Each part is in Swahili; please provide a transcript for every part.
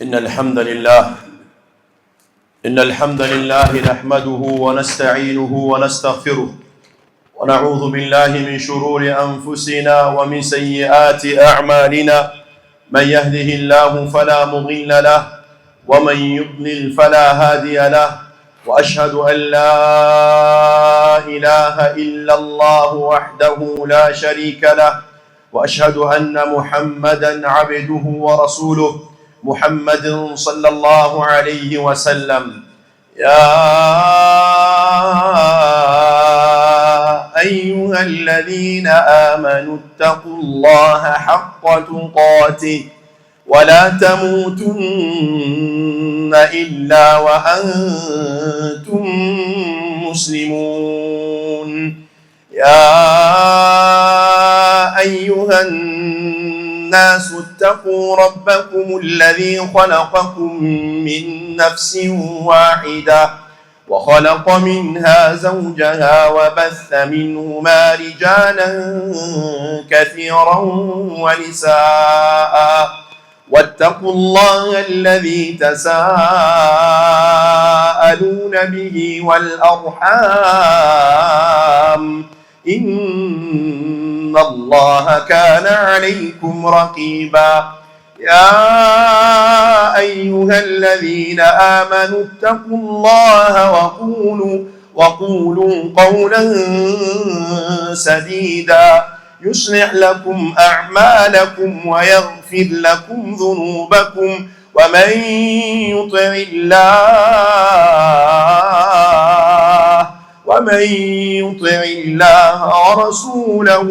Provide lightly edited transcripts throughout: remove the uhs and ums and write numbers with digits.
إن الحمد لله، إن الحمد لله نحمده ونستعينه ونستغفره، ونعوذ بالله من شرور أنفسنا ومن سيئات أعمالنا. من يهده الله فلا مضل له، ومن يضلل فلا هادي له. وأشهد أن لا إله إلا الله وحده لا شريك له، وأشهد أن محمدا عبده ورسوله، محمد صلى الله عليه وسلم. يا أيها الذين آمنوا اتقوا الله حق تقاته ولا تموتن إلا وأنتم مسلمون. يا أيها الناس اتقوا ربكم الذي خلقكم من نفس واحدة، وخلق منها زوجها، وبث منهما رجالا كثيرا ونساء، واتقوا الله الذي تساءلون به والأرحام، إن الله كان عليكم رقيبا. يا أيها الذين آمنوا اتقوا الله وقولوا قولا سديدا، يصلح لكم أعمالكم ويغفر لكم ذنوبكم، ومن يطع الله ورسوله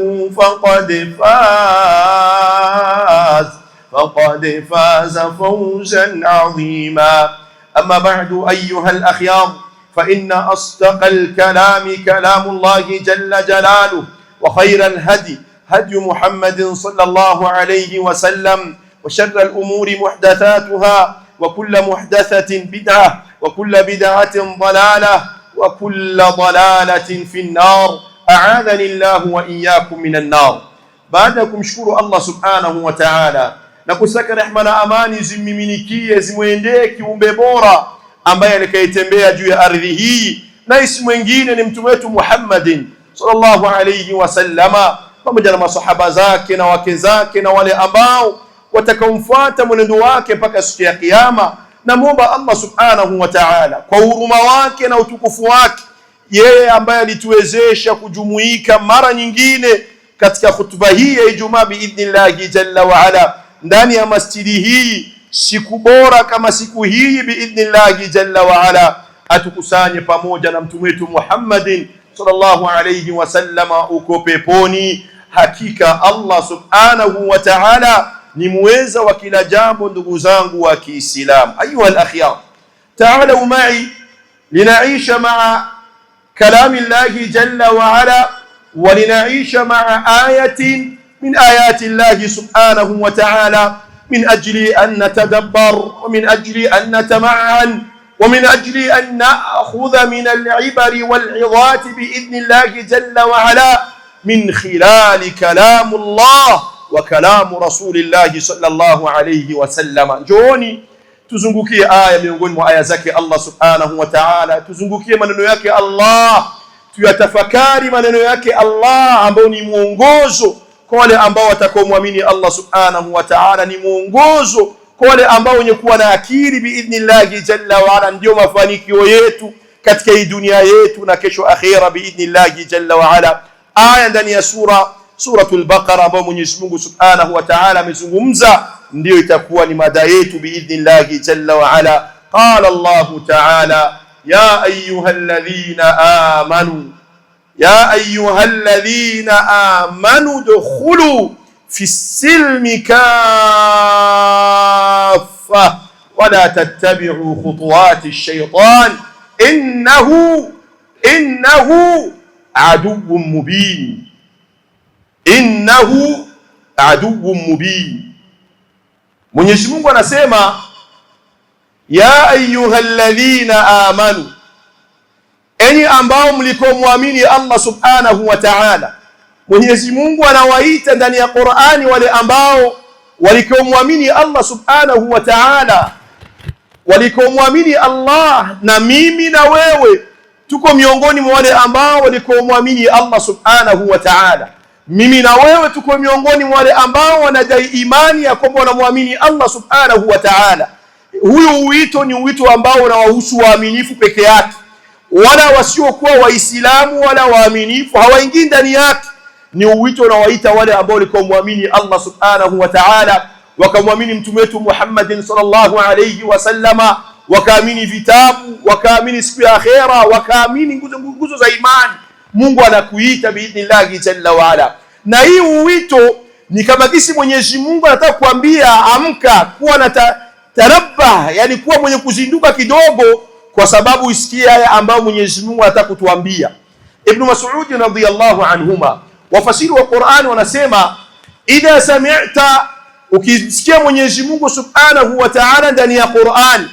فقد فاز فوزا عظيما. أما بعد، أيها الأخيار، فإن أصدق الكلام كلام الله جل جلاله، وخير الهدي هدي محمد صلى الله عليه وسلم، وشر الأمور محدثاتها، وكل محدثة بدعة، وكل بدعة ضلالة، وكل ضلالة في النار، أعاذني الله وإياكم من النار. Baada ya kumshukuru Allah subhanahu wa ta'ala na kusaka rehma na amani zimmiminikie, zimwendee kiumbe bora ambaye alikayetembea juu ya ardhi hii, na si mwingine ni mtume wetu Muhammadin sallallahu alayhi wasallama, pamoja na masahaba zake na wake zake na wale ambao watakaomfuata mwenendo wake mpaka siku ya Kiyama. Namwomba Allah subhanahu wa ta'ala kwa huruma wake na utukufu wake, yeye ambaye alituwezesha kujumuika mara nyingine katika khutba hii ya Ijumaa biidhnillahi jalla waala ndani ya masjidi hii, siku bora kama siku hii, biidhnillahi jalla waala atukusanye pamoja na mtume wetu Muhammadin sallallahu alayhi wasallama uko peponi. Hakika Allah subhanahu wa ta'ala ni muweza wa kila jambo. Ndugu zangu wa Kiislamu, ayuha al-akhyar, ta'alu ma'i linaisha ma'a kalami llahi jalla wa ala, wa linaisha ma'a ayatin min ayati llahi subhanahu wa ta'ala, min ajli an natadabbar, wa min ajli an natama'an, wa min ajli an na'khudha min al-'ibari wal-'idhati bi'idhni llahi jalla wa ala min khilali kalam Allah wa kalamu rasulillahi sallallahu alayhi wasallam. Njooni tuzungukie aya miongoni mwa aya zake Allah subhanahu wa ta'ala, tuzungukie maneno yake Allah, tuyatafakari maneno yake Allah ambayo ni mwongozo kwa wale ambao watakaomwamini Allah subhanahu wa ta'ala, ni mwongozo kwa wale ambao wenye kuwa na akili biidhnillahi jalla waala. Ndio mafanikio yetu katika hii dunia yetu na kesho akhira biidhnillahi jalla waala. Aya ndani ya Suratul Baqara ambayo Mwenyezi Mungu Subhanahu wa Ta'ala amezungumza, ndiyo itakuwa ni mada yetu biidhnillahi jalla wa ala. Qala Allahu Ta'ala: ya ayyuhalladhina amanu, ya ayyuhalladhina amanu udkhulu fi silmi kaffa wala tattabi'u khutuwati shaytan innahu aduwwun mubin, innahu aduwwun mubin. Mwenyezi Mungu anasema: ya ayyuhalladhina amanu, enyi ambao mlikomwamini Allah subhanahu wa ta'ala. Mwenyezi Mungu anawaita ndani ya Qur'ani wale ambao walikomwamini Allah subhanahu wa ta'ala. Walikomwamini Allah, na mimi na wewe tuko miongoni mwa wale ambao walikomwamini Allah subhanahu wa ta'ala. Mimi na wewe tuko miongoni mwa wale ambao wanadai imani ya kwamba wanamwamini Allah subhanahu wa ta'ala. Huyu wito ni wito ambao unawahusu waaminifu peke yake, wala wasiokuwa Waislamu wala waaminifu hawaingii ndani yake. Ni uwito unawaita wale ambao walikomwamini Allah subhanahu wa ta'ala, wakamwamini mtume wetu Muhammadin sallallahu alayhi wasallama, wakaamini vitabu, wakaamini siku ya akhera, wakaamini nguzo za imani. Mungu anakuita biidhnillahi jalla waala. Na hii uwito ni kama gisi Mwenyezi Mungu anataka kuambia, amka, kuwa na tarabah, yani kuwa mwenye kuzinduka kidogo, kwa sababu isikie haya ambayo Mwenyezi Mungu anataka kutuambia. Ibn Mas'ud radhiyallahu anhuma, wafasiri wa Qur'ani wanasema, idha sami'ta, ukisikia Mwenyezi Mungu subhanahu wa ta'ala ndani ya Qur'an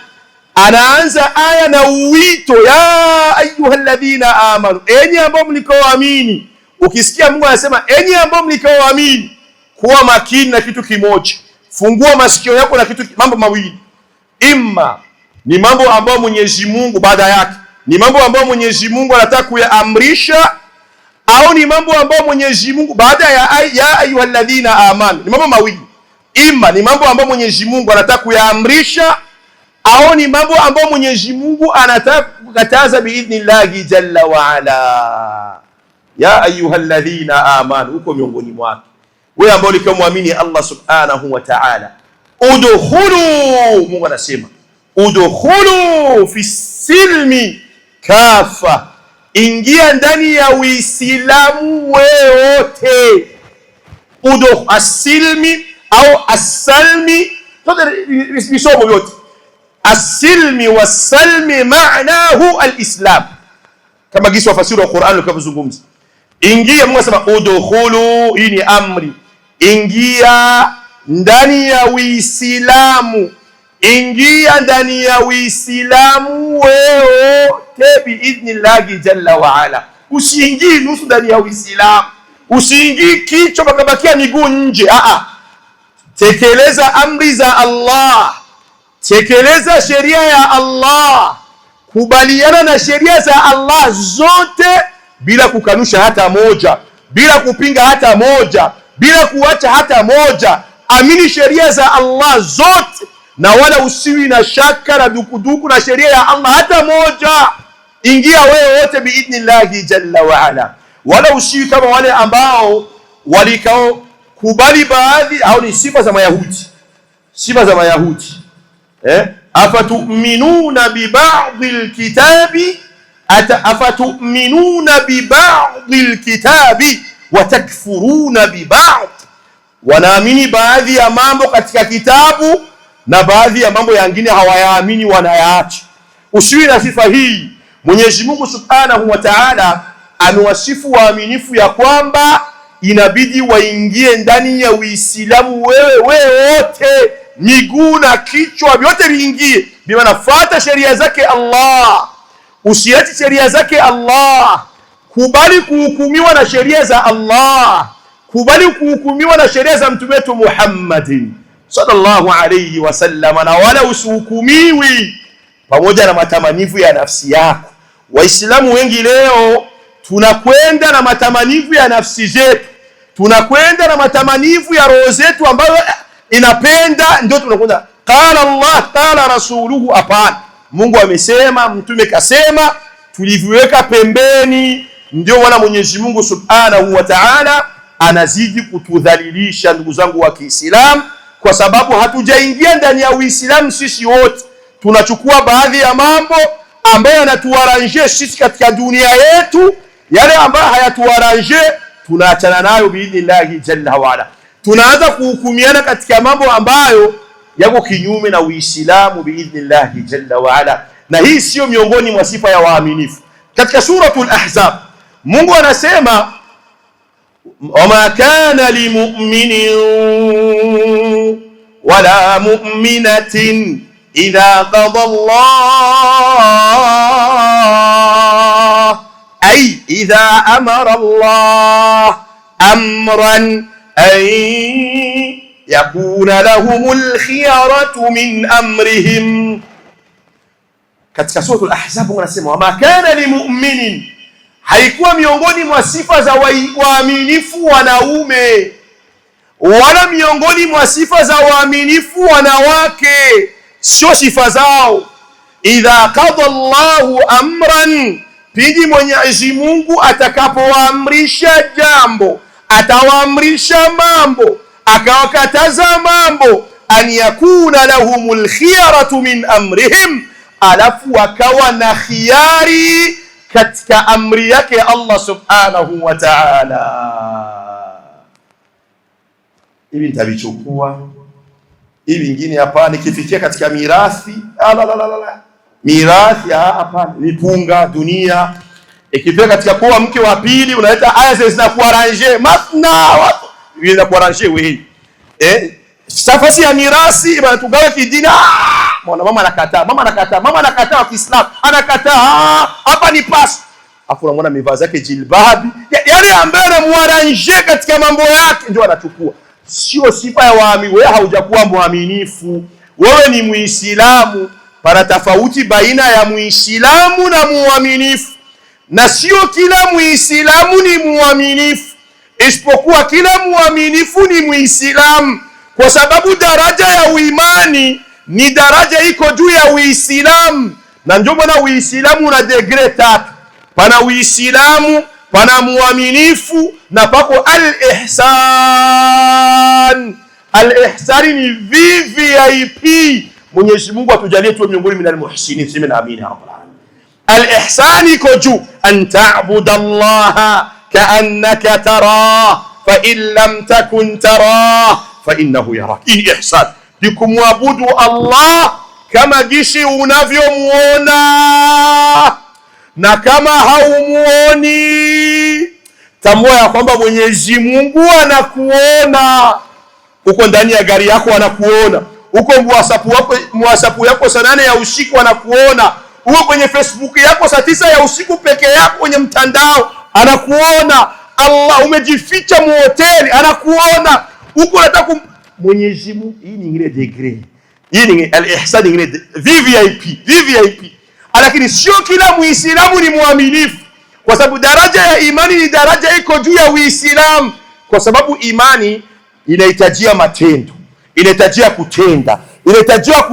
anaanza aya na uwito, ya ayyuhalladhina amanu, enyi ambao mlikoamini. Ukisikia Mungu anasema enyi ambao mlikoamini, kuwa makini na kitu kimoja, fungua masikio yako na kitu, mambo mawili, imma ni mambo ambayo Mwenyezi Mungu baada yake ni mambo ambayo Mwenyezi Mungu anataka kuyaamrisha, au ni mambo ambayo Mwenyezi Mungu baada ya ya ayyuhalladhina amanu, ni mambo mawili, imma ni mambo ambayo Mwenyezi Mungu anataka kuyaamrisha au ni mambo ambayo Mwenyezi Mungu anataka kukataza biidhnillahi jalla wa ala. Ya ayyuhalladhina amanu, huko miongoni mwake wewe ambao ulikamwamini Allah subhanahu wa ta'ala, udkhulu, Mungu anasema udkhulu fi silmi kafa, ingia ndani ya Uislamu wewote. Udkhulu asilmi au asalmi, visomo vyote asilmi wasalmi maanahu alislam, kama gisi wafasiri wa Qur'an walivyozungumza. Ingia, Mungu anasema udkhulu, hii ni amri, ingia ndani ya Uislamu, ingia ndani ya Uislamu wewote biidhnillahi jalla waala. Usiingii nusu ndani ya Uislamu, usiingii kichwa pakabakia miguu nje. Aa, tekeleza amri za Allah, tekeleza sheria ya Allah, kubaliana na sheria za Allah zote bila kukanusha hata moja, bila kupinga hata moja, bila kuacha hata moja. Amini sheria za Allah zote na wala usiwi na shaka na dukuduku na sheria ya Allah hata moja. Ingia wewe wote biidhnillahi jalla waala, wala usiwi kama wale ambao walikao kubali baadhi, au ni sifa za Mayahudi, sifa za Mayahudi. Afatuminuna bibadhi lkitabi afatuminuna bibadhi lkitabi watakfuruna bibadhi, wanaamini baadhi ya mambo katika kitabu na baadhi ya mambo yangine hawayaamini, wanayaacha. Usiwi na sifa hii. Mwenyezi Mungu Subhanahu wa Ta'ala amewasifu waaminifu ya kwamba inabidi waingie ndani ya Uislamu wewe wote, miguu na kichwa vyote viingie, bimanafata sheria zake Allah, usiache sheria zake Allah, kubali kuhukumiwa na sheria za Allah, kubali kuhukumiwa na sheria za mtume wetu Muhammadin sallallahu alayhi wasallam, na wala usihukumiwi pamoja na matamanivu ya nafsi yako. Waislamu wengi leo tunakwenda na matamanivu ya nafsi zetu, tunakwenda na matamanivu ya roho zetu ambayo inapenda, ndio tunakwenda qala Allah qala rasuluhu. Hapana, Mungu amesema, mtume kasema, tuliviweka pembeni. Ndio maana Mwenyezi Mungu Subhanahu wa Ta'ala anazidi kutudhalilisha, ndugu zangu wa Kiislamu, kwa sababu hatujaingia ndani ya Uislamu sisi wote. Tunachukua baadhi ya mambo ambayo yanatuaranje sisi katika dunia yetu, yale ambayo hayatuaranje tunaachana nayo biidhnillahi jalla waala. Tunaanza kuhukumiana katika mambo ambayo yako kinyume na Uislamu biidhnillahi jalla waala, na hii siyo miongoni mwa sifa ya waaminifu. Katika Suratul Ahzab Mungu anasema wama kana limuminin wala muminatin idha qada Allah ay idha amara Allah amran an yakuna lahumul khiyaratu min amrihim. Katika Suratul Ahzab wanasema wama kana limuminin, haikuwa miongoni mwa sifa za waaminifu wanaume wala miongoni mwa sifa za waaminifu wanawake, sio sifa zao. Idha qada Allahu amran, pindi Mwenyezi Mungu atakapowaamrisha jambo, atawaamrisha mambo, akawakataza mambo, an yakuna lahumul khiyaratu min amrihim, alafu wakawa na khiyari katika amri yake Allah subhanahu wa ta'ala. Hivi nitavichukua, hivi vingine hapana. Nikifikia katika mirathi, la la la la, mirathi hapana, mipunga dunia. Ikifika katika kuwa mke wa pili, unaleta aya zinakuarrange mathna, watu zinakuarrange wewe, safasi ya mirasi bana, tugawe kidini. Mwana mama anakataa, mama anakataa, mama anakataa, wa Kiislamu anakataa, hapa ni pass. Afu unamwona mivaa zake jilbabi, yale ambaye anamuarrange katika mambo yake ndio anachukua. Sio sifa ya waamini. Wewe haujakuwa mwaminifu, wewe ni Muislamu. Pana tofauti baina ya Muislamu na muaminifu, na sio kila Muislamu ni muaminifu, isipokuwa kila muaminifu ni Muislamu, kwa sababu daraja ya uimani ni daraja iko juu ya Uislamu, na ndio maana Uislamu una degree tatu. Pana Uislamu, pana muaminifu na pako al-ihsan. Al-ihsan ni VVIP. Mwenyezi Mungu atujalie tuwe miongoni minal muhsinin, sema amin ya rabbal alamin. Al-ihsan iko juu, an ta'budu Allaha ka'annaka tarah fa in lam takun tarah fa innahu yarak. Hii ihsan ni kumwabudu Allah kama gishi unavyomuona, na kama haumuoni tambua ya kwamba Mwenyezi Mungu anakuona. Uko ndani ya gari yako anakuona, uko WhatsApp yako saa 8 ya usiku anakuona, uko kwenye Facebook yako saa 9 ya usiku peke yako kwenye mtandao anakuona. Allah, umejificha muhoteli anakuona, uko unataka Mwenyezi Mungu. Hii ni ingine degree, hii ni al-ihsan ingine VVIP, VVIP. Lakini sio kila Muislamu ni muaminifu, kwa sababu daraja ya imani ni daraja iko juu ya Uislamu, kwa sababu imani inahitajia matendo, inahitajia kutenda, inahitajia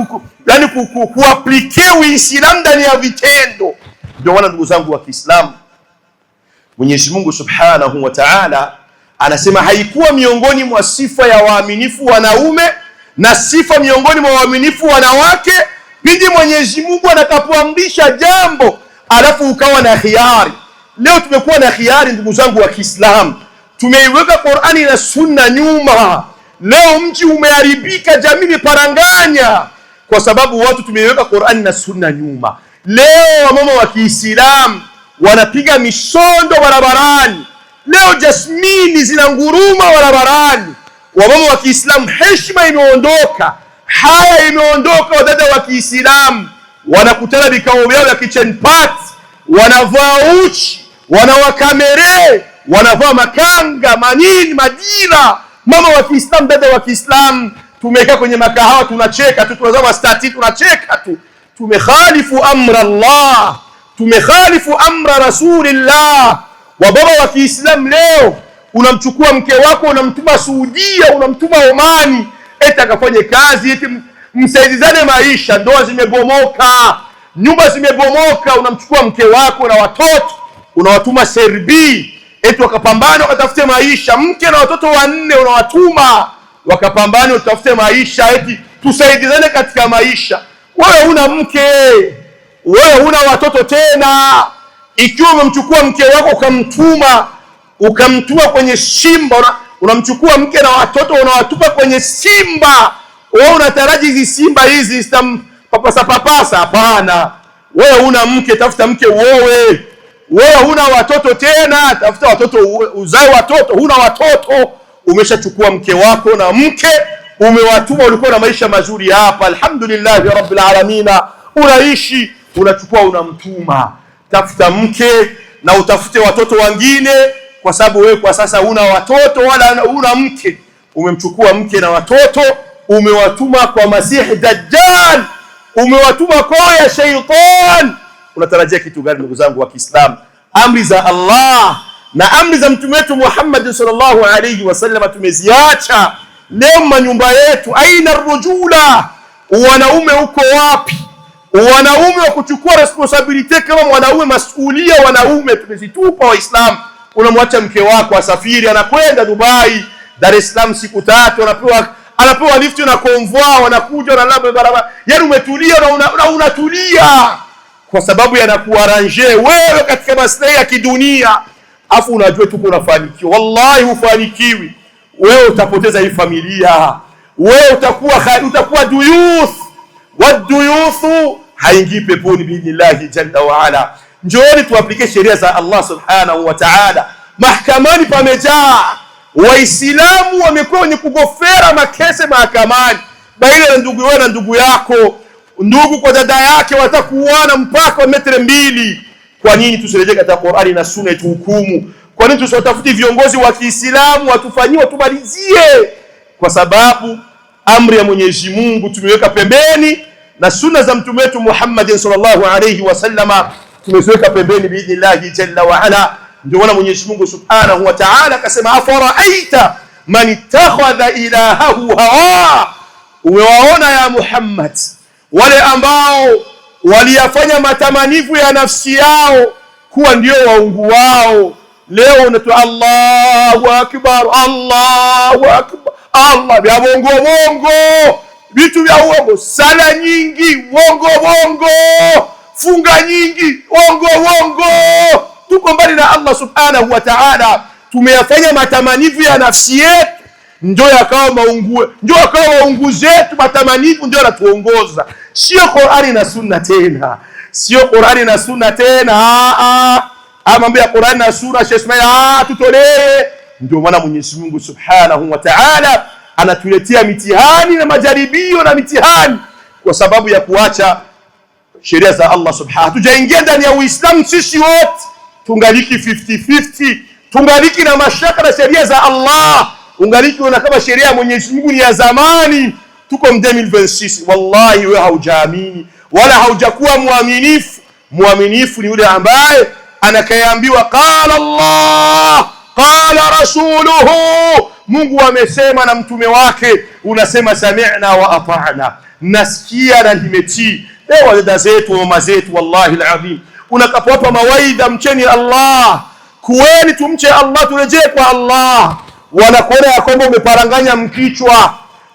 yani kuaplike Uislamu ndani ya vitendo. Ndio maana ndugu zangu wa Kiislamu, Mwenyezi Mungu Subhanahu wa Ta'ala anasema haikuwa miongoni mwa sifa ya waaminifu wanaume na sifa miongoni mwa waaminifu wanawake pindi Mwenyezi Mungu atakapoamrisha jambo alafu ukawa na khiari. Leo tumekuwa na khiari, ndugu zangu wa Kiislamu, tumeiweka Qur'ani na Sunna nyuma. Leo mji umeharibika, jamii imeparanganya kwa sababu watu tumeiweka Qur'ani na Sunna nyuma. Leo wamama wa Kiislamu wanapiga mishondo barabarani, leo jasmini zinanguruma barabarani. Wamama wa Kiislamu, heshima imeondoka, haya imeondoka. Wadada wa Kiislamu wanakutana vikao vyao vya kitchen party, wanavaa uchi, wanawakamere, wanavaa makanga manini majira. Mama wa Kiislamu, dada wa Kiislamu, tumekaa kwenye makahawa tunacheka tu, tunazama stati tunacheka tu. Tumekhalifu amra Allah, tumekhalifu amra Rasulillah. Wababa wa Kiislamu leo unamchukua mke wako unamtuma Saudia, unamtuma Omani, eti akafanye kazi, eti msaidizane maisha. Ndoa zimebomoka, nyumba zimebomoka. Unamchukua mke wako na watoto unawatuma Serbi, eti wakapambana wakatafute maisha. Mke na watoto wanne unawatuma wakapambane utafute maisha, eti tusaidizane katika maisha. Wewe huna mke, wewe huna watoto tena. Ikiwa umemchukua mke wako ukamtuma kwenye shimba, unamchukua mke na watoto unawatupa kwenye simba, wewe unataraji hizi simba hizi zitampapasa papasa? Hapana. Wewe huna mke, tafuta mke uoe. Wewe huna watoto tena, tafuta watoto uzae watoto. Huna watoto, umeshachukua mke wako na mke umewatuma. Ulikuwa na maisha mazuri hapa, alhamdulillahi rabbil alamin, unaishi, unachukua unamtuma. Tafuta mke na utafute watoto wengine, kwa sababu wewe kwa sasa huna watoto wala huna mke. Umemchukua mke na watoto umewatuma kwa Masihi Dajjal Umewatuma koo ya sheitan. Unatarajia kitu gani, ndugu zangu wa Kiislamu? Amri za Allah na amri za mtume wetu Muhammad sallallahu alayhi wasallam tumeziacha. Leo manyumba yetu, aina rujula, wanaume uko wapi? Wanaume wa kuchukua responsibility kama mwanaume, masulia wanaume tumezitupa Waislamu. Unamwacha mke wako asafiri, anakwenda Dubai, Dar es Salaam siku 3, anapewa lift na convoy, wanakuja wanalala barabara, yaani umetulia na unatulia kwa sababu yanakuarrange wewe katika maslahi ya kidunia, afu unajua tuko unafanikiwa. Wallahi hufanikiwi wewe, utapoteza hii familia, wewe utakuwa duyuth, waduyuthu haingii peponi biidhnillahi jalla waala. Njooni tuaplike sheria za Allah subhanahu wa ta'ala. Mahakamani pamejaa Waislamu, wamekuwa wenye kugofera makese mahakamani, baina ya ndugu wewe na ndugu yako, ndugu kwa dada yake, watakuuana mpaka wa metre 2. Kwa nini tusirejee katika Qur'ani na Sunna ituhukumu? Kwa nini tusiwatafuti viongozi wa Kiislamu watufanyie, watumalizie? Kwa sababu amri ya Mwenyezi Mungu tumeiweka pembeni na sunna za mtume wetu Muhammad sallallahu alayhi wasallama tumeziweka pembeni biidhnillahi jalla wa ala. Ndio maana Mwenyezi Mungu subhanahu wa ta'ala akasema, afaraaita man ittakhadha ilahahu hawa, umewaona ya Muhammad wale ambao waliyafanya matamanivu ya nafsi yao kuwa ndio waungu wao. Leo unatoa Allahu akbar, Allahu akbar, Allah vya bongo bongo, vitu vya uongo, sala nyingi uongo bongo, funga nyingi uongo bongo. Tuko mbali na Allah subhanahu wa ta'ala, tumeyafanya matamanivu ya nafsi yetu ndio yakawa maungu, ndio yakawa waungu zetu. Matamanivu ndio yanatuongoza, sio Qur'ani na Sunna tena, sio Qur'ani na Sunna tena. Mambo ya Qur'ani na Sunna, Sheikh Ismail, tutolee. Ndio maana Mwenyezi Mungu Subhanahu wa Ta'ala anatuletea mitihani na majaribio na mitihani kwa sababu ya kuacha sheria za Allah Subhanahu. Hatujaingia ndani ya Uislamu sisi wote, tungaliki 50-50, tungaliki na mashaka na sheria za Allah, ungaliki una kama sheria ya Mwenyezi Mungu ni ya zamani. Tuko 2026, wallahi wewe haujaamini wala haujakuwa mwaminifu. Mwaminifu ni yule ambaye anakayeambiwa qala Allah qala rasuluhu, Mungu amesema na mtume wake, unasema sami'na wa ata'na, nasikia na nimetii. Leo dada zetu wa mama zetu, wallahi alazim, unakapowapa mawaidha, mcheni Allah, kuweni tumche Allah, turejee kwa Allah, wanakuona ya kwamba umeparanganya mkichwa,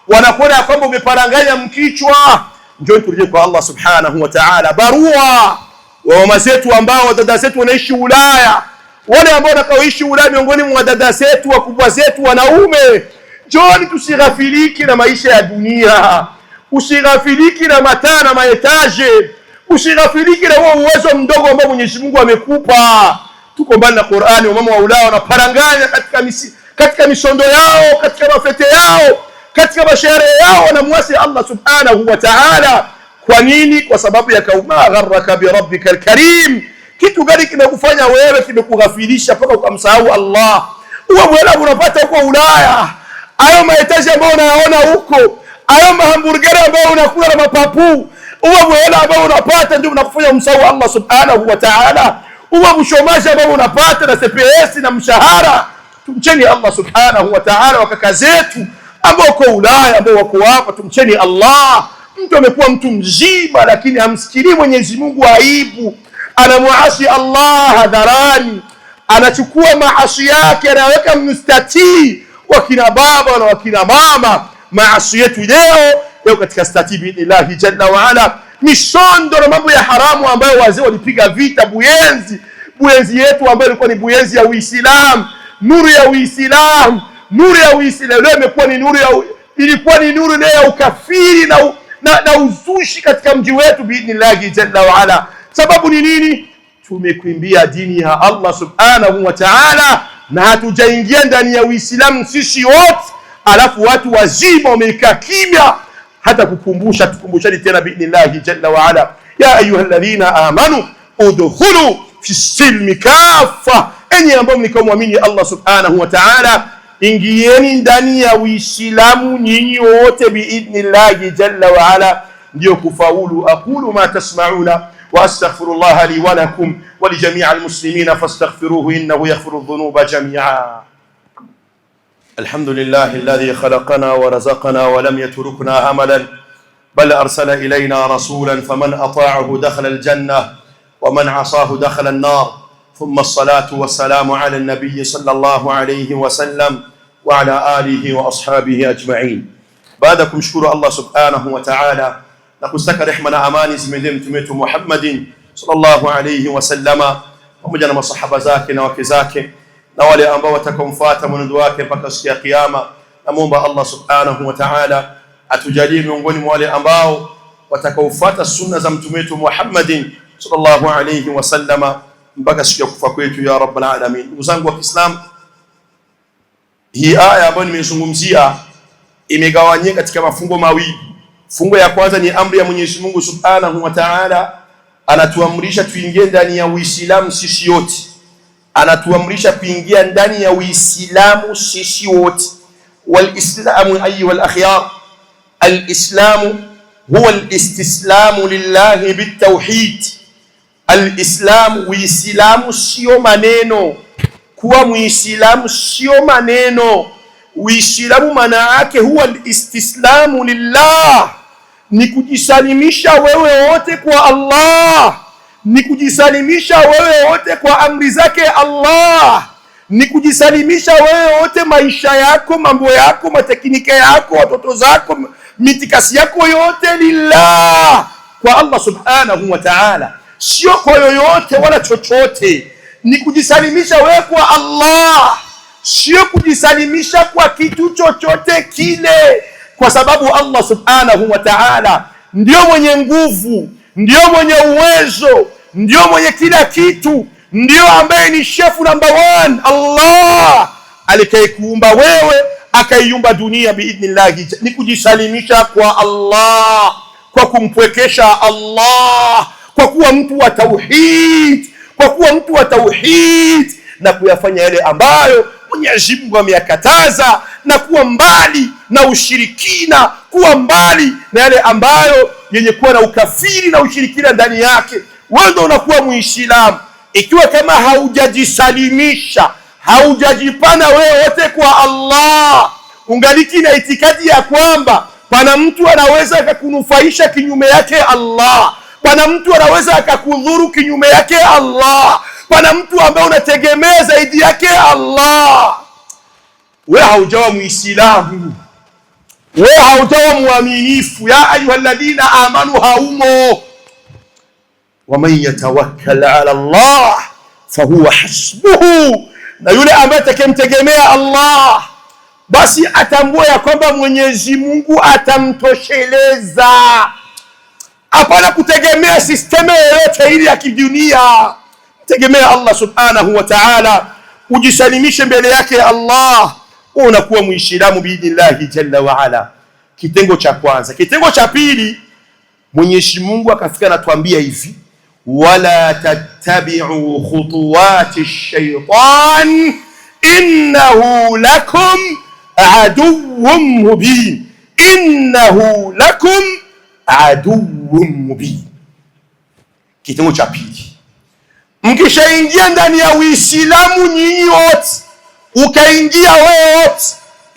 wanakuona ya kwamba umeparanganya mkichwa. Njoo turejee kwa Allah subhanahu wa ta'ala. Barua wa mama zetu ambao dada zetu wanaishi Ulaya, wale ambao wanakaoishi Ulaya, miongoni mwa dada zetu wakubwa zetu wanaume, njooni tusighafiliki na maisha ya dunia, usighafiliki na mataa na maetaje, usighafiliki na huo uwezo mdogo ambao Mwenyezi Mungu amekupa. Tuko mbali na Qur'ani. Wamama wa Ulaya wanaparanganya katika misondo yao, katika mafete yao, katika masherehe yao, wanamwasi Allah subhanahu wa ta'ala. Kwa nini? Kwa sababu ya kauma gharraka bi rabbikal karim. Kitu gani kimekufanya wewe, kimekughafilisha mpaka ukamsahau Allah? Huo bwana unapata huko Ulaya, hayo mahitaji ambayo unayaona huko, hayo mahamburgeri ambayo unakula na mapapu, huo bwana ambao unapata ndio unakufanya umsahau Allah subhanahu wa ta'ala. Huo mshomaji ambao unapata na CPS na mshahara. Tumcheni Allah subhanahu wa ta'ala. Wa kaka zetu ambao wako Ulaya, ambao wako hapa, tumcheni Allah. Mtu amekuwa mtu mzima, lakini hamsikilii Mwenyezi Mungu, aibu, anamuasi Allah hadharani, anachukua maasi yake anaweka mstatii wakina baba na wakina mama. Maasi yetu leo leo katika stati biidhnillahi jalla waala, misondo na mambo ya haramu ambayo wazee walipiga vita. Buyenzi, Buyenzi yetu ambayo ilikuwa ni Buyenzi ya Uislamu, nuru ya Uislamu, nuru ya Uislamu leo imekuwa ni nuru ya, ilikuwa ni nuru leo ya ukafiri na uzushi katika mji wetu biidhnillahi jalla waala. Sababu ni nini? Tumekwimbia dini ya Allah subhanahu wa ta'ala na hatujaingia ndani ya Uislamu sisi wote, alafu watu wazima wamekaa kimya hata kukumbusha. Tukumbushani tena biidhnillahi jalla waala, ya ayuha alladhina amanu udkhulu fi silmi kafa, enyi ambao mlikomwamini Allah subhanahu wa ta'ala, ingieni ndani ya Uislamu nyinyi wote biidhnillahi jalla waala. Ndiyo kufaulu. Aqulu ma tasmauna wa astaghfirullaha li wa lakum wa li jamii almuslimina fastaghfiruhu innahu yaghfiru dhunuba jamia. Alhamdulillahi alladhi khalaqana wa razaqana wa lam yatrukna hamalan bal arsala ilayna rasulan faman ata'ahu dakhala aljanna wa man asahu dakhala an-nar thumma as-salatu was-salamu ala an-nabiy sallallahu alayhi wa sallam wa ala alihi wa ashabihi ajma'in. Baada ya kumshukuru Allah subhanahu wa ta'ala na kustaka rehma na amani zimwendee mtume wetu Muhammadin sallallahu alayhi wasallama pamoja na masahaba zake na wake zake na wale ambao watakaomfuata mwenendo wake mpaka siku ya Kiyama. Namwomba Allah subhanahu wa ta'ala atujalie miongoni mwa wale ambao watakaofuata sunna za mtume wetu Muhammadin sallallahu alayhi wasallama mpaka siku ya kufa kwetu, ya rabbal alamin. Ndugu zangu wa Kiislamu, hii aya ambayo nimeizungumzia imegawanyika katika mafungo mawili. Fungo ya kwanza ni amri ya Mwenyezi Mungu Subhanahu wa Ta'ala, anatuamrisha tuingie ndani ya Uislamu sisi wote, anatuamrisha kuingia ndani ya Uislamu sisi wote. Walislamu ayuha alakhyar, alislamu huwa alistislamu lillahi bitawhid. Alislamu, Uislamu sio maneno. Kuwa Muislamu sio maneno. Uislamu maana yake huwa alistislamu lillah, ni kujisalimisha wewe wote kwa Allah, ni kujisalimisha wewe wote kwa amri zake Allah, ni kujisalimisha wewe wote, maisha yako, mambo yako, matekinika yako, watoto zako, mitikasi yako yote lillah, kwa Allah subhanahu wa ta'ala, sio kwa yoyote wala chochote. Ni kujisalimisha wewe kwa Allah, sio kujisalimisha kwa kitu chochote kile, kwa sababu Allah subhanahu wa ta'ala ndio mwenye nguvu, ndio mwenye uwezo, ndio mwenye kila kitu, ndio ambaye ni shefu namba one. Allah alikayekuumba wewe akaiumba dunia biidhnillahi. Ni kujisalimisha kwa Allah, kwa kumpwekesha Allah, kwa kuwa mtu wa tauhid, kwa kuwa mtu wa tauhid na kuyafanya yale ambayo Mwenyezi Mungu ameyakataza na kuwa mbali na ushirikina, kuwa mbali na yale ambayo yenye kuwa na ukafiri na ushirikina ndani yake. Wewe ndio unakuwa Muislamu ikiwa kama haujajisalimisha, haujajipana wewe wote kwa Allah, ungaliki na itikadi ya kwamba pana mtu anaweza akakunufaisha kinyume yake Allah, pana mtu anaweza akakudhuru kinyume yake Allah, pana mtu ambaye unategemea zaidi yake Allah. Wewe haujawa Muislamu, wewe haujawa muaminifu. Ya ayuha amanu, haumo. Waman yatawakkal ala Allah fahuwa hasbuhu, na yule ambaye atakayemtegemea Allah basi atambue ya kwamba Mwenyezi Mungu atamtosheleza. Hapana kutegemea sisteme yoyote ile ya kidunia. Tegemea Allah subhanahu wa ta'ala, ujisalimishe mbele yake Allah, unakuwa muislamu biidhnillahi jalla wa ala. Kitengo cha kwanza. Kitengo cha pili, Mwenyezi Mungu akafika anatuambia hivi, wala tattabi'u khutuwati shaitan innahu lakum aduwwun mubin, innahu lakum aduwwun mubin. Kitengo cha pili, mkishaingia ndani ya Uislamu nyinyi wote, ukaingia wewe wote,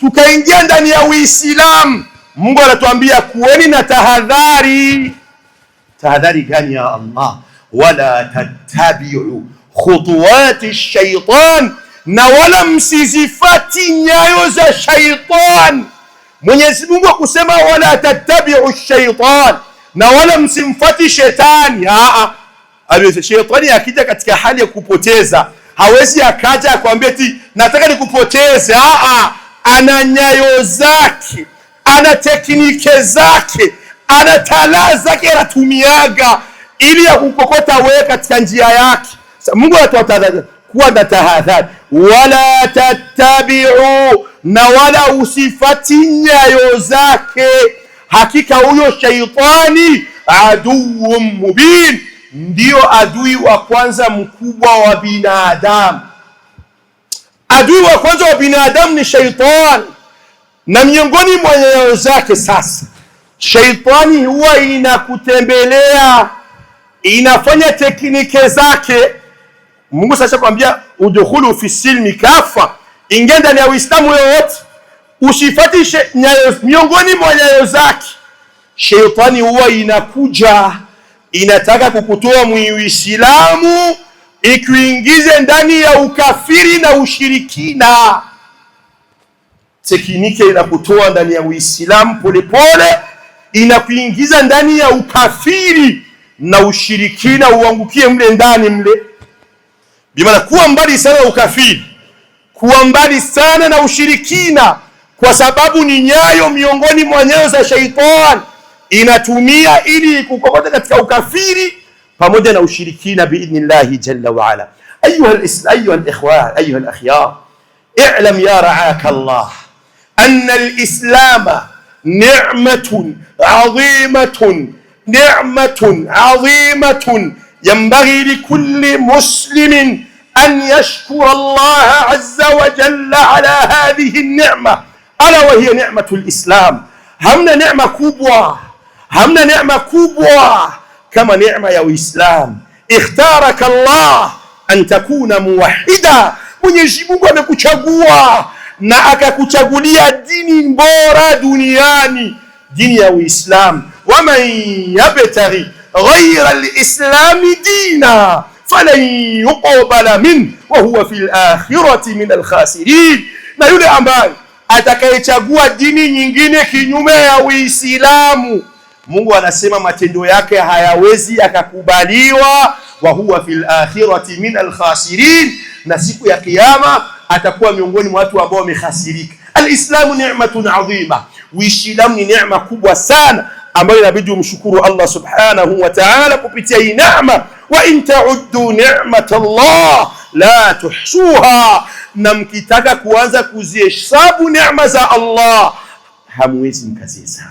tukaingia ndani ya Uislamu, Mungu anatuambia kuweni na tahadhari. Tahadhari gani ya Allah? Wala tattabiu khutuwati shaitan, na wala msizifati nyayo za shaitan. Mwenyezi Mungu akusema wala tattabiu shaitan, na wala msimfati shetani. Shetani akija katika hali ya kupoteza, hawezi akaja akwambia ti nataka nikupoteze. Ana nyayo zake, ana teknike zake, ana talaa zake anatumiaga ili ya kukokota wewe katika njia yake. Mungu anatoa kuwa na tahadhari, wala tattabiu, na wala usifati nyayo zake, hakika huyo shaitani aduwwun mubin, ndiyo adui wa kwanza mkubwa wa binadamu. Adui wa kwanza wa binadamu ni shaitani, na miongoni mwa nyayo zake sasa Sheitani huwa inakutembelea, inafanya teknike zake. Mungu sasa kwambia udkhulu fi silmi kafa, ingia ndani ya Uislamu yoyote, usifatishe nyayo, miongoni mwa nyayo zake. Sheitani huwa inakuja inataka kukutoa muislamu ikuingize ndani ya ukafiri na ushirikina. Teknike inakutoa ndani ya Uislamu polepole, inakuingiza ndani ya ukafiri na ushirikina, uangukie mle ndani mle. Bimaana kuwa mbali sana na ukafiri, kuwa mbali sana na ushirikina, kwa sababu ni nyayo miongoni mwa nyayo za shaitani inatumia ili kukokota katika ukafiri pamoja na ushirikina biidhnillahi jalla waala. Ayuha alikhwan, ayuha alakhyar, i'lam ya raaka Allah anna alislama ni'matun adhimatun ni'matun adhimatun yanbaghi likulli muslimin an yashkura Allah azza wa jalla ala hadhihi an-ni'ma, ala wa hiya ni'matu al-islam. Hamna neema kubwa, hamna neema kubwa kama neema ya Uislamu. Ikhtaraka Allah an takuna muwahida, Mwenyezi Mungu amekuchagua na akakuchagulia dini bora duniani, dini ya Uislamu. Waman yabtaghi ghaira alislami dina falan yuqbala min wa huwa fil akhirati min alkhasirin, na yule ambaye atakayechagua dini nyingine kinyume ya Uislamu, Mungu anasema matendo yake hayawezi yakakubaliwa, wa huwa fil akhirati min alkhasirin, na siku ya Kiyama atakuwa miongoni mwa watu ambao wamehasirika. Alislamu ni'matun adhima, Uislamu ni neema kubwa sana ambayo inabidi umshukuru Allah subhanahu wa ta'ala kupitia hii neema. Wa in ta'uddu ni'mat Allah la tuhsuha, na mkitaka kuanza kuzihesabu neema za Allah hamwezi mkazihesabu.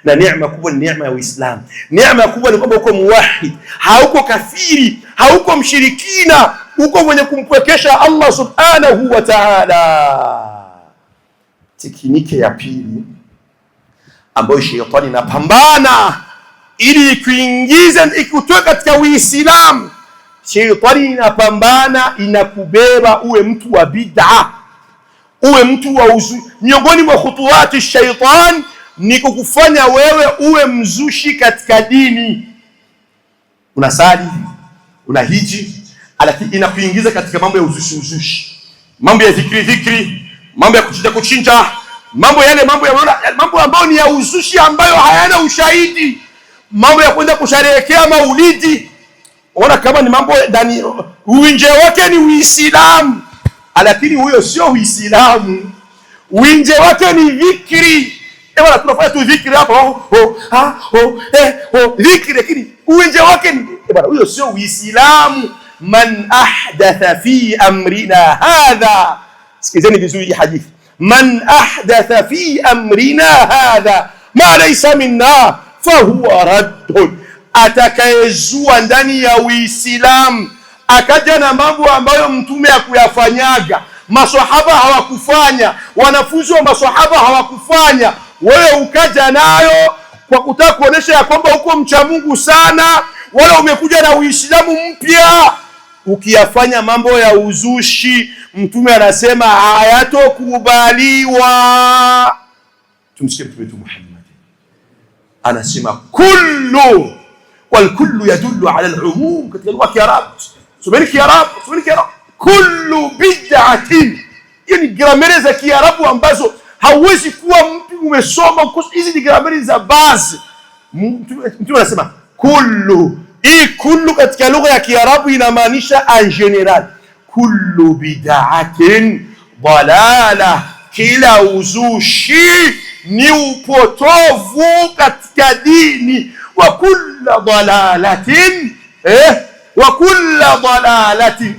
Na neema kubwa ni neema ya Uislamu. Neema kubwa ni kwamba uko muwahid, hauko kafiri, hauko mshirikina, uko mwenye kumpwekesha Allah subhanahu wa ta'ala. Tekniki ya pili ambayo shetani inapambana ili ikuingize ikutoe katika Uislamu, shetani inapambana inakubeba uwe mtu wa bid'a, uwe mtu wa uzu. Miongoni mwa khutuwati shaitan ni kukufanya wewe uwe mzushi katika dini. Unasali, unahiji, lakini inakuingiza katika mambo ya uzushi uzushi, mambo ya dhikri dhikri, mambo ya kuchinja kuchinja, mambo yale, mambo ya mambo ambayo ni ya uzushi ambayo hayana ushahidi, mambo ya kwenda kusherehekea maulidi. Ona kama ni mambo ndani, uwinje wake ni Uislamu, lakini huyo sio Uislamu. Uwinje wake ni dhikri. Eh bwana, tunafanya tu dhikri hapa, oh oh ha oh eh oh dhikri, lakini uwinje wake ni eh bwana, huyo sio Uislamu. Man ahdatha fi amrina hadha, sikizeni vizuri hii hadithi. Man ahdatha fi amrina hadha ma laysa minna fahuwa raddun, atakayezua ndani ya Uislamu akaja na mambo ambayo mtume hakuyafanyaga, maswahaba hawakufanya, wanafunzi wa maswahaba hawakufanya, wewe ukaja nayo kwa kutaka kuonesha ya kwamba uko mcha Mungu sana, wala umekuja na Uislamu mpya, ukiyafanya mambo ya uzushi, mtume anasema hayatokubaliwa. Tumsikie mtume wetu Muhammad anasema kullu walkullu yadullu ala alumum, katika lugha ya Kiarabu. Someni Kiarabu, someni Kiarabu. Kullu bid'atin, hiyo ni grameri za Kiarabu ambazo hauwezi kuwa mtu umesoma. Hizi ni grameri za basi. Mtume anasema kullu, hii kullu katika lugha ya Kiarabu inamaanisha en general. Kullu bid'atin dalala, kila uzushi ni upotovu katika dini. Wa kulla dalalatin wa kulla dalalatin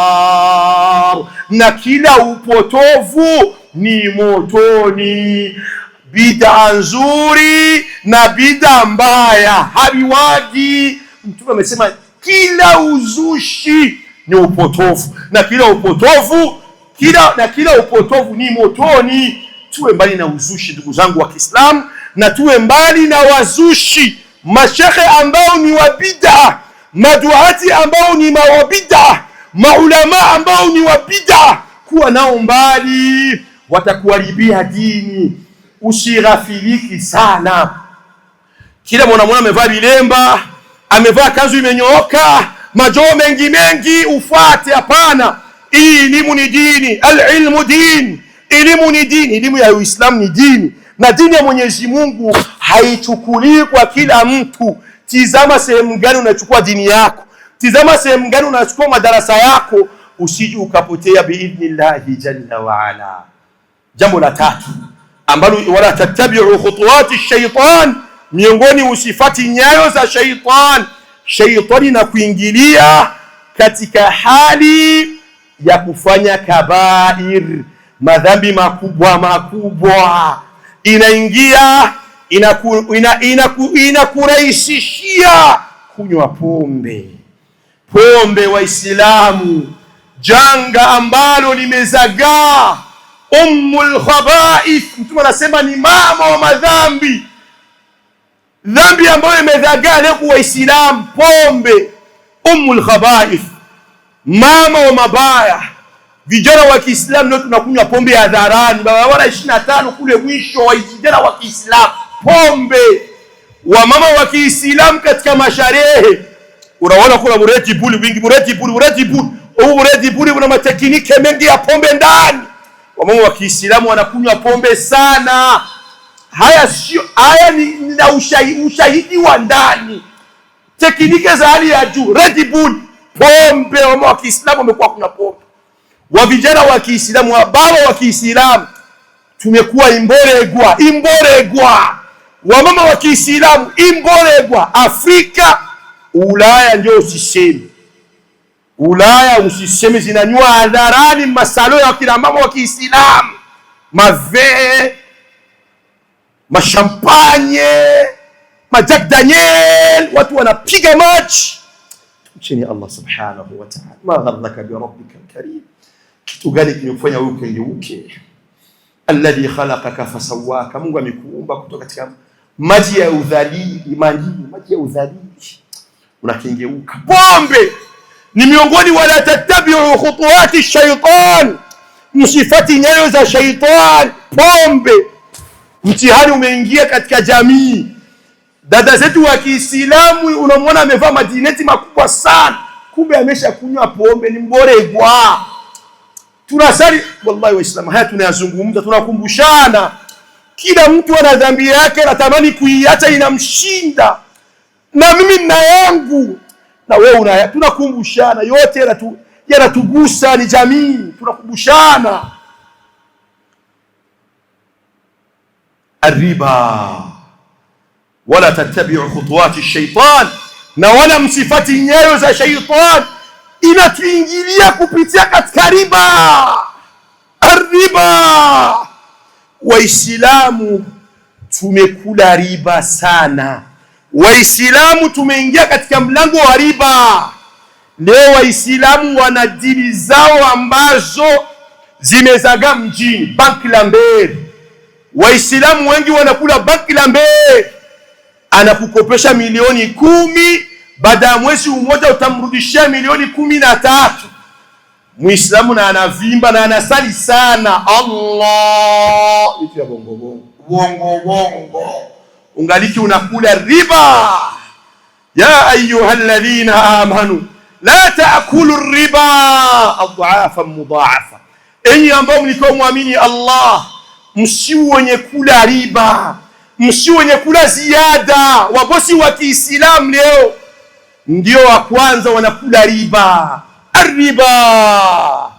finnar, na kila upotovu ni motoni. Bid'a nzuri na bid'a mbaya haviwagi. Mtume amesema kila uzushi ni upotovu na kila upotovu kila na kila upotovu ni motoni. Tuwe mbali na uzushi, ndugu zangu wa Kiislamu, na tuwe mbali na wazushi, mashekhe ambao ni wabida, maduati ambao ni mawabida, maulama ambao ni wabida, kuwa nao mbali, watakuharibia dini. Usighafiliki sana. Kila mwanamwana amevaa vilemba, amevaa kanzu imenyooka, majoo mengi mengi, ufate? Hapana. Hii elimu ni dini, alilmu din, elimu ni dini. Elimu ya Uislamu ni dini, na dini ya Mwenyezi Mungu haichukulii kwa kila mtu. Tizama sehemu gani unachukua dini yako, tizama sehemu gani unachukua madarasa yako, usije ukapotea biidhnillahi jalla waala. Jambo la tatu ambalo wala tattabiu khutuwati shaitan, miongoni usifati nyayo za shaitan. Shaitani na kuingilia katika hali ya kufanya kabair, madhambi makubwa makubwa, inaingia inakurahisishia kunywa pombe. Pombe Waislamu, janga ambalo limezagaa, ummul khabaith. Mtume anasema ni mama wa madhambi, dhambi ambayo imezagaa leo kwa Waislamu, pombe, ummul khabaith, mama wa mabaya. Vijana wa Kiislamu leo tunakunywa pombe hadharani, barabara 25 kule mwisho wa vijana wa Kiislamu pombe, wamama wa Kiislamu katika masharehe, unaona kuna bureti buli wingi, bureti buli, bureti buli, huu bureti buli una mateknike mengi ya pombe ndani. Wamama wa Kiislamu wanakunywa pombe sana. Haya sio haya, ni na ushahidi wa ndani, teknike za hali ya juu. Red Bull, pombe. Wamama wa Kiislamu wamekuwa kuna pombe, wa vijana wa Kiislamu, wa baba wa Kiislamu tumekuwa imboregwa, imboregwa. Wamama wa Kiislamu imboregwa. Afrika, Ulaya ndio usisemi, Ulaya usisemi, zinanywa hadharani masalo ya kina mama wa Kiislamu, mavee, mashampanye, majak Daniel, watu wanapiga maji. Mcheni Allah subhanahu wa ta'ala. Ma gharraka bi rabbika alkarim, kitu gani kimekufanya wewe ukengeuke? Alladhi khalaqaka fasawaka, Mungu amekuumba kutoka katika maji ya udhalili, maji ya udhalili, unakengeuka. Pombe ni miongoni, wala tattabiu khutuwati shaitan, msifati nyayo za shaitan. Pombe, mtihani umeingia katika jamii. Dada zetu wa Kiislamu unamwona amevaa madineti makubwa sana, kumbe amesha kunywa pombe, ni mboregwa. Tunasali, wallahi Waislamu, haya tunayazungumza, tunakumbushana. Kila mtu ana dhambi yake, anatamani kuiacha, inamshinda. Na mimi nina yangu na wewe una, tunakumbushana yote yanatugusa, ni jamii, tunakumbushana. Arriba, wala tattabiu khutuwati shaitan, na wala msifati nyayo za shaitan. Inatuingilia kupitia katika riba. Arriba, Waislamu tumekula riba sana. Waislamu tumeingia katika mlango wa riba. Leo Waislamu wana dili zao ambazo zimezagaa mjini, banki la mbele. Waislamu wengi wanakula banki la mbele, anakukopesha milioni 10, baada ya mwezi mmoja utamrudishia milioni 13. Muislamu na anavimba na anasali sana, Allah vitu ya bongo bongo bongo bongo, ungaliki unakula riba. Ya ayuha alladhina amanu la taakulu riba adhafa mudhaafa, enyi ambao mlikuwa muamini Allah, msiwe wenye kula riba, msiwe wenye kula ziada. Wabosi wa Kiislamu leo ndio wa kwanza wanakula riba. Arriba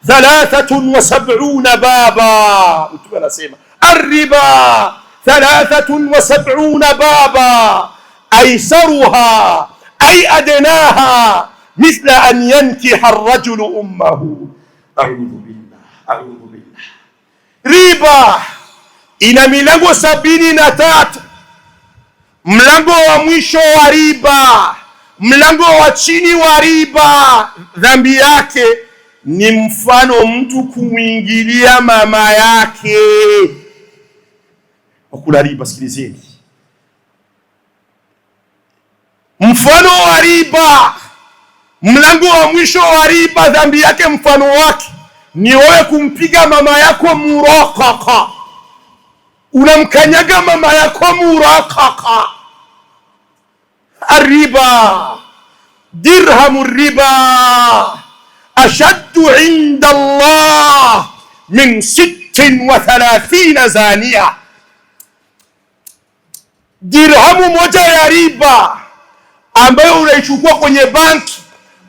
73 baba, Mtume anasema arriba 73 baba aisaruha ay adnaha mithla an yankiha arrajulu ummahu. A'udhu billah, a'udhu billah. Riba ina milango 73. Mlango wa mwisho wa riba, mlango wa chini wa riba, dhambi yake ni mfano mtu kumwingilia mama yake. Wakula riba, sikilizeni mfano wa riba, mlango wa mwisho wa riba, dhambi yake mfano wake ni wewe kumpiga mama yako murakaka, unamkanyaga mama yako murakaka. Arriba, dirhamu riba ashaddu inda Allah min 36 zania, dirhamu moja ya riba ambayo unaichukua kwenye banki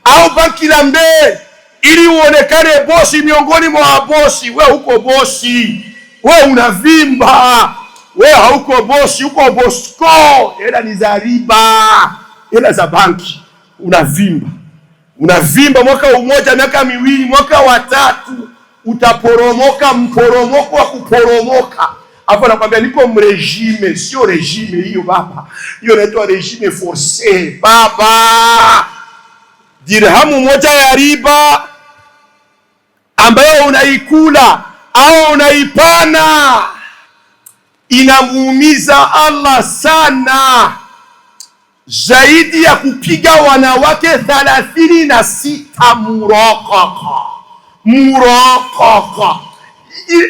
au banki la mbele ili uonekane bosi miongoni mwa bosi. We huko bosi, we unavimba, we hauko bosi, uko bosko. Hela ni za riba, hela za banki, unavimba, unavimba mwaka umoja, miaka miwili, mwaka watatu, utaporomoka mporomoko wa kuporomoka. Hapo nakwambia niko mrejime, sio rejime hiyo baba, hiyo inaitwa rejime force baba. Dirhamu moja ya riba ambayo unaikula au unaipana inamuumiza Allah sana zaidi ya kupiga wanawake 36 murakaka murakaka.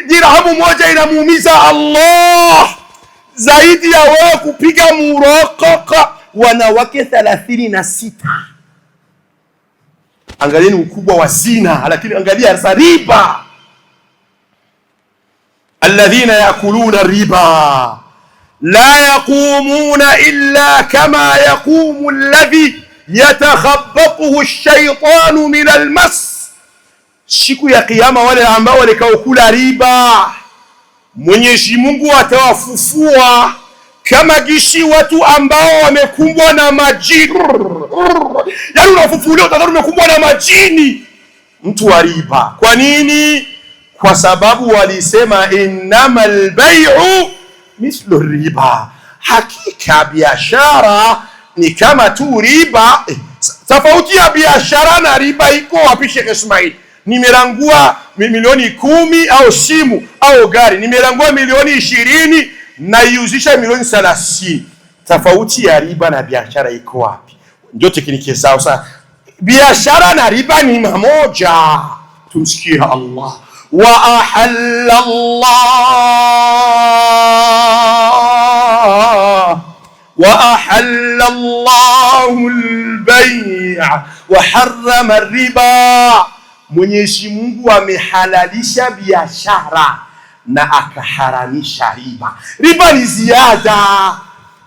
Dirhamu moja inamuumiza Allah zaidi ya wewe kupiga murakaka wanawake 36. Angalieni ukubwa wa zina, lakini angalia sasa riba. Alladhina yakuluna riba la yaqumuna illa kama yaqumu alladhi yatakhabbathu ash-shaytanu min almas. Siku ya Kiyama wale ambao walikaokula riba, Mwenyezi Mungu atawafufua kama gishi watu ambao wamekumbwa na majini. Yaani unafufuliwa utadhani umekumbwa na majini, mtu wa riba. Kwa nini? Kwa sababu walisema innamal bai'u mithlu riba, hakika biashara ni kama tu riba. Tofauti ya biashara na riba iko wapi, Sheikh Ismail? Nimerangua milioni 10 au simu au gari, nimerangua milioni 20 naiuzisha milioni 30. Tofauti ya riba na biashara iko wapi? Ndio tekniki zao sasa. Biashara na riba ni mamoja. Tumsikie Allah. Wa ahalla Allah wa ahalla Allahu al-bay' wa harrama ar-riba, Mwenyezi Mungu amehalalisha biashara na akaharamisha riba. Riba ni ziada.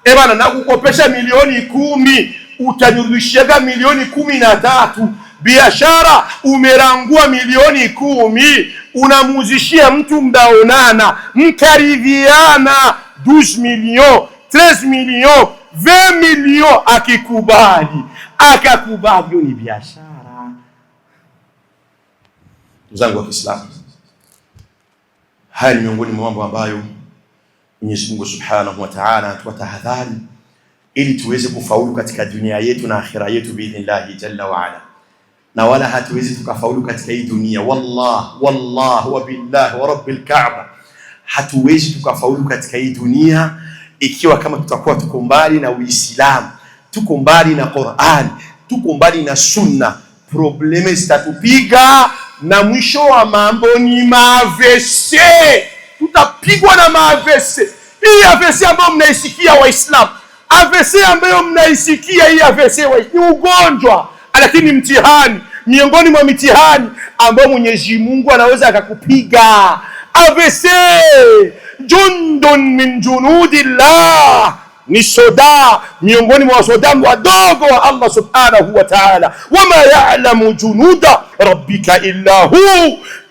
Eh bana, nakukopesha milioni 10 utanirudishiaga milioni 13. Biashara umerangua milioni 10, unamuzishia mtu mdaonana, mkaridhiana 12 million 13 million 20 million, akikubali akakubali, hiyo ni biashara. Ndugu zangu wa Kiislamu, haya ni miongoni mwa mambo ambayo Mwenyezi Mungu Subhanahu wa Ta'ala anatupa tahadhari ili tuweze kufaulu katika dunia yetu na akhira yetu biidhnillahi jalla wa ala. Na wala hatuwezi tukafaulu katika hii dunia, wallah wallah wa billah wa rabbil Kaaba, hatuwezi tukafaulu katika hii dunia ikiwa kama tutakuwa tuko mbali na Uislamu, tuko mbali na Qur'an, tuko mbali na Sunna. Probleme zitatupiga na mwisho wa mambo ni mavese, tutapigwa na mavese. Hii AVC ambayo mnaisikia Waislamu, AVC ambayo mnaisikia hii AVC ni ugonjwa, lakini mtihani, miongoni mwa mitihani ambayo Mwenyezi Mungu anaweza akakupiga. AVC jundun min junudillah, ni soda miongoni mwa soda wadogo wa Allah subhanahu wa ta'ala. Wama ya'lamu junuda rabbika illa hu,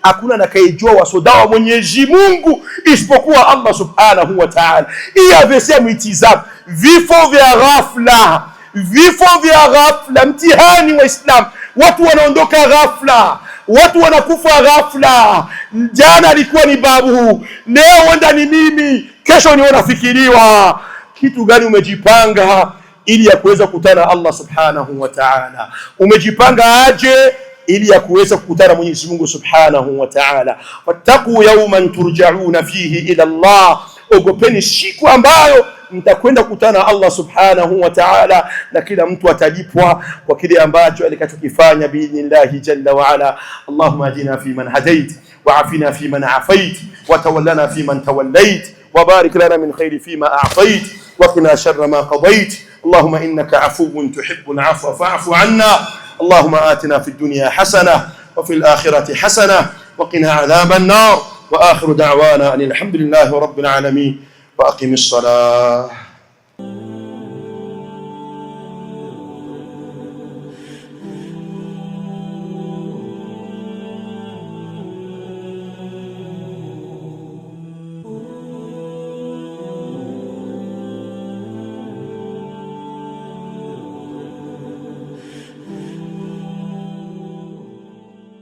hakuna anakayejua wasoda wa Mwenyezi Mungu isipokuwa Allah subhanahu wa ta'ala. Hii AVC mwitizama, vifo vya ghafla, vifo vya ghafla, mtihani wa Islam. Watu wanaondoka ghafla, watu wanakufa ghafla. Jana alikuwa ni babu, leo wenda ni mimi, kesho ni nafikiriwa. Kitu gani umejipanga ili ya kuweza kukutana na Allah subhanahu wa ta'ala? Umejipanga aje ili ya kuweza kukutana Mwenyezi Mungu subhanahu wa ta'ala? Wattaqu yawman turja'una fihi ila Allah. Ogopeni siku ambayo mtakwenda kukutana na Allah subhanahu wa ta'ala, na kila mtu atalipwa kwa kile ambacho alikachokifanya biidhnillahi jalla wa ala. Allahumma hadina fi man hadait wa afina fi man afait wa tawallana fi man tawallait wa barik lana min khairi fima a'tait wa qina sharra ma qadait. Allahumma innaka afuwun tuhibbul afwa fa'fu anna. Allahumma atina fid dunya hasana wa fil akhirati hasana wa qina adhaban nar. Wa akhiru da'wana anil hamdulillahi rabbil alamin wa aqimis salah.